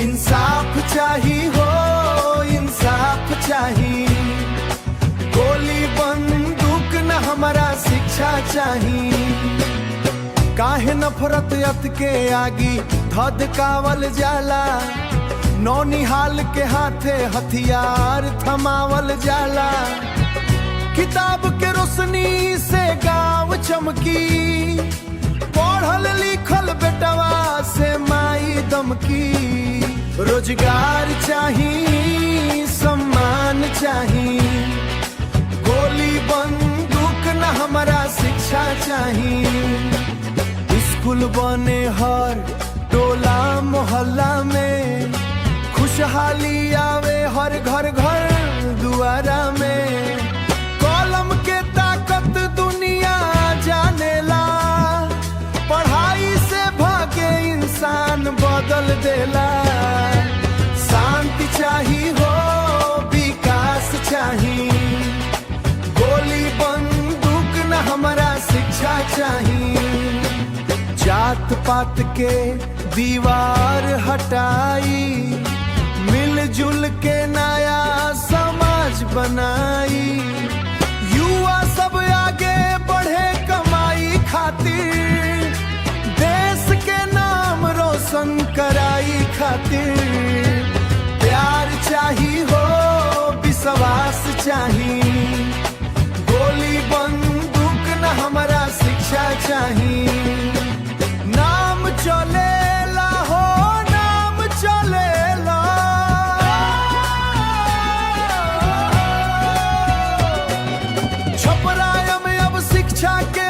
इंसाफ चाही हो, इंसाफ चाही। गोली बंदूक न, हमारा शिक्षा चाही। काहे नफरत अत के आगी धधकावल जाला? नौनिहाल के हाथे हथियार थमावल जाला। किताब के रोशनी से गांव चमकी, पढ़ल लिखल बेटवा से माई दमकी। रोजगार चाही, सम्मान चाही। गोली बंदूक न, हमारा शिक्षा चाही। स्कूल बने हर टोला मोहल्ला में, खुशहाली आवे हर घर घर दुआरा में। कलम के ताकत दुनिया जानेला, पढ़ाई से भागे इंसान बदल देला। शांति चाही हो, विकास चाही। गोली बंदूक न, हमारा शिक्षा चाही। जात पात के दीवार हटाई, मिलजुल के नया समाज बनाई। युवा सब आगे बढ़े कमाई खातिर, देश के नाम रोशन कराई खातिर। प्यार चाही हो, विश्वास चाही। गोली बंदूक न, हमारा शिक्षा चाही। नाम चलेला हो, नाम चलेला। छपराय में अब शिक्षा के